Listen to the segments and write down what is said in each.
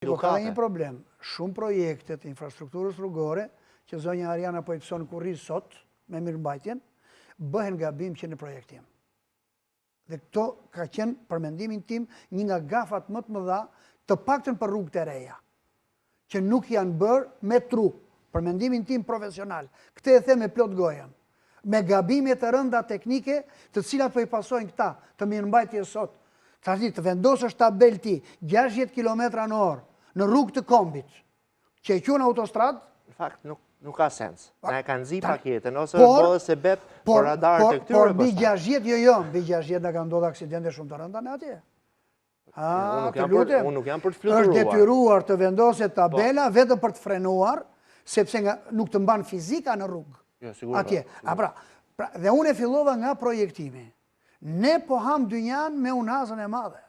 Po ka dhe një problem, shumë projekte të infrastrukturës rrugore, që zonja Ariana po i pëson kurriz sot, me mirëmbajtjen, bëhen gabim që në projektim. Dhe këto ka qenë, për mendimin tim, një nga gafat më të mëdha, të paktën për rrugët e reja, që nuk janë bërë me tru, për mendimin tim profesional. Këtë e them me plot gojën. Me gabime të rënda teknike, të cilat po i pasojnë këta të mirëmbajtjes sot. Tani të vendosësh tabelë ti 60 km në orë në rrugë të kombit, që e quan autostradë, Në fakt nuk nuk ka sens. Na e kanë nxi paketën ose është bërë sebep për radarët e këtyre Por mbi 60 jo jo, mbi 60 na kanë ndodhur aksidente shumë të rënda në atje. A, të lutem. Unë nuk jam për të fluturuar. Është detyruar të vendoset po. tabela vetëm për të frenuar, sepse nga, nuk të mban fizika në rrugë. Jo, sigurisht. Atje. A pra, pra, dhe unë e fillova nga projektimi. Ne po hamë dynjanë me unazën e madhe.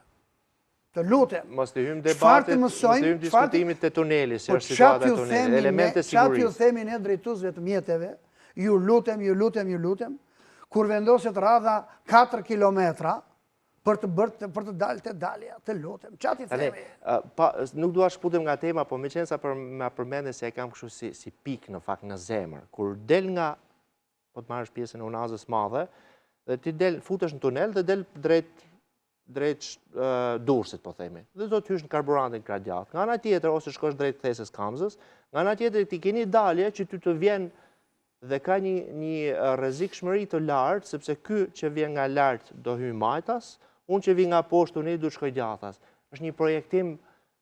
Të lutem. Mos të hyjmë debatit, mos të hyjmë diskutimit te tuneli, si po është situata e tunelit, elemente sigurisë. Çfarë t'ju themi ne drejtuesve të mjeteve, ju lutem, ju lutem, ju lutem, kur vendoset radha 4 kilometra, për të bërë për të dalë te dalja, të lutem, ça t'i themi? Pa, nuk dua shkëputem nga tema, po meqenëse për ma përmende se e kam kështu si, si pikë në fakt në zemër. Kur del nga, po të marrësh pjesën e unazës madhe, dhe ti del, futesh në tunel dhe del drejt drejt Durrësit, po themi. Dhe do të hysh në karburantin krah djathtë. Nga ana tjetër, ose shkosh drejt kthesës Kamzës, nga ana tjetër ti ke një dalje që ty të vjen Dhe ka një një rrezikshmëri të lartë, sepse ky që vjen nga lart do hyjë majtas, unë që vij nga poshtë tuneli do të shkoj djathtas. Është një projektim,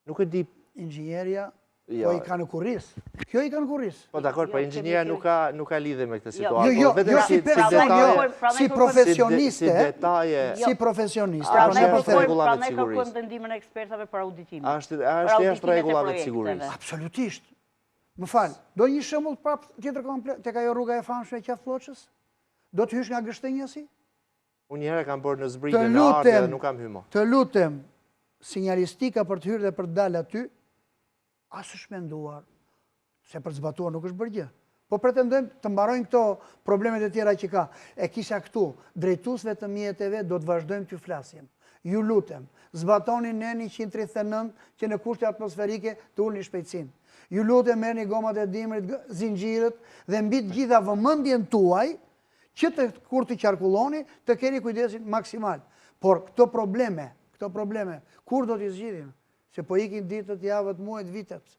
nuk e di Inxhinieria jo. po i ka në kurriz. Kjo i ka në kurriz. Po dakord, po jo, inxhinieria nuk ka nuk ka lidhje me këtë jo. situatë. Jo, jo, po jo, si person, jo, si profesioniste, si detaje, si profesioniste, prandaj po them rregullave të sigurisë. Prandaj kërkojmë ndihmën e ekspertëve për auditimin. Është është jashtë rregullave të sigurisë. Absolutisht. Më fal, do një shembull prap tjetër komplet tek ajo rruga e famshme e Qafë Plloçës? Do të hysh nga Gështenjasi? Unë një herë kam bërë në zbritje në ardhje dhe nuk kam hyrë më. Të lutem, sinjalistika për të hyrë dhe për të dalë aty, as është menduar, se për të zbatuar nuk është bërë gjë. Po pretendojmë të mbarojnë këto problemet e tjera që ka. E kisha këtu, drejtuesve të mjeteve do të vazhdojmë t'ju flasim. Ju lutem, zbatoni nenin 139 që në kushte atmosferike të ulni shpejtësinë. Ju lutem merrni gomat e dimrit, zinxhirët dhe mbi të gjitha vëmendjen tuaj që të kur të qarkulloni të keni kujdesin maksimal. Por këto probleme, këto probleme kur do t'i zgjidhim? Se po ikin ditët, javët, muajt, vitet.